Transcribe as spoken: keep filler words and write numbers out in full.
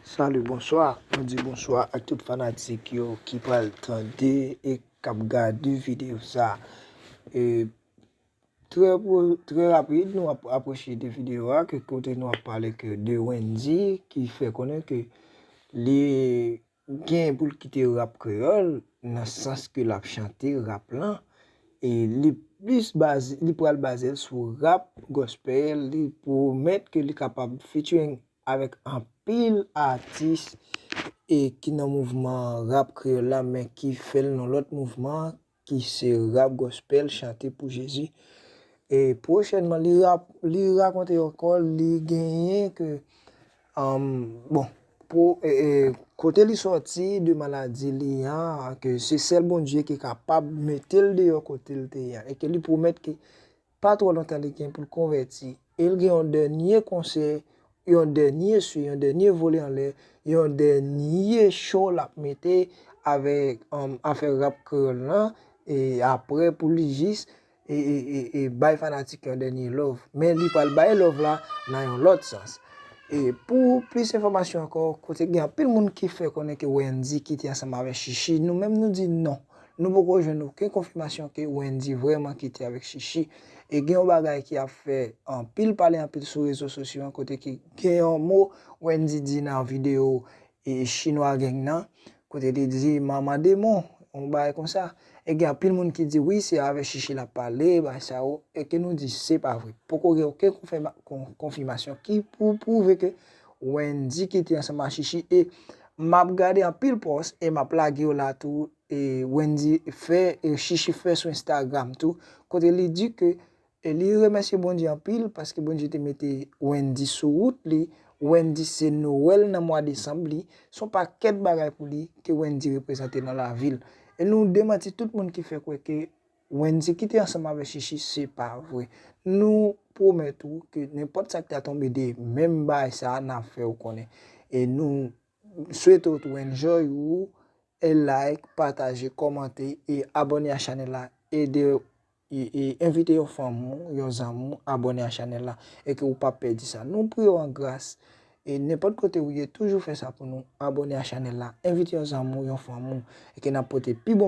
Salut, bonsoir. Nou di bonswa ak tout fanatik yo ki pral tande e k ap gade videyo sa. E trè, trè rapid, nou ap aproche de videyo a, ke kote nou ap pale ke de Wendy ki fè konnen ke li gen pou l kite rap kreyòl, nan sans ke l ap chante rap lan, e li plis baze, li pral baze l sou rap gospel, li pwomèt ke li kapab featuring avèk anpil atis e ki nan mouvman rap kreyòl la, men ki fè l nan lòt mouvman ki se rap gospel, chante pou Jezi. E pwochènman, li rap, li rakonte ankò, li genyen ke, um, bon, pou, e, e, kote li sòti de maladi li an, ke se sèl Bondye ki kapab mete l deyò kote l te ye an, e ke li pwomèt ke pa twò lontan li gen pou l konvèti. E l gen yon dènye konsè, yon dènye swi, yon dènye vole anlè, yon dènye show l ap mete avèk, um, afè rap kreyòl lan, e apre pou li jis e, e, e, e bay fanatik yon dènye love. Men li pral bay love la nan yon lòt sans. E pou plis enfòmasyon ankò, kote gen anpil moun ki fè konnen ke Wendy kite ansanm avèk Chichi, nou menm nou di non. Nou poko jwenn okenn konfimasyon ke Wendy vrèman kite avèk Chichi. E gen yon bagay ki ap fè anpil pale anpil sou rezo sosyo an, kote ki gen yon mo Wendy di nan videyo e Chinwa Gang nan, kote li di manman demon, yon bagay konsa. E gen anpil moun ki di wi, se avèk Chichi l ap pale, bagay sa yo, e ke nou di se pa vre. Poko gen okenn konfèma-, kon-, konfimasyon ki pou pwouve ke Wendy kite ansanm ak Chichi, e m ap gade anpil pòs, e m ap lage yo la tou, e Wendy fè, e Chichi fè sou Instagram tou, kote li di ke e li remèsye Bondye anpil paske Bondye te mete Wendy sou wout li. Wendy se Nowèl nan mwa desanm li. Se yon pakèt bagay pou li ke Wendy reprezante nan lavi l. E nou demanti tout moun ki fè kwè ke Wendy kite ansanm avèk Chichi, se pa vre. Nou pwomèt ou ke nenpòt sa ki ta tonbe de menm bagay sa a, n a fè w konnen. E nou swete w tou enjoy ou, e like, pataje, kòmante e abòne a chanèl la. Ede, e, e envite yon fanmi w, yon zanmi w abòne a chanèl la e ke ou pa pèdi sa. Nou priye w an gras e nenpòt kote ou ye, toujou fè sa pou nou. Abòne a chanèl la, envite yon zanmi w, yon fanmi w e ke n ap pote pi bon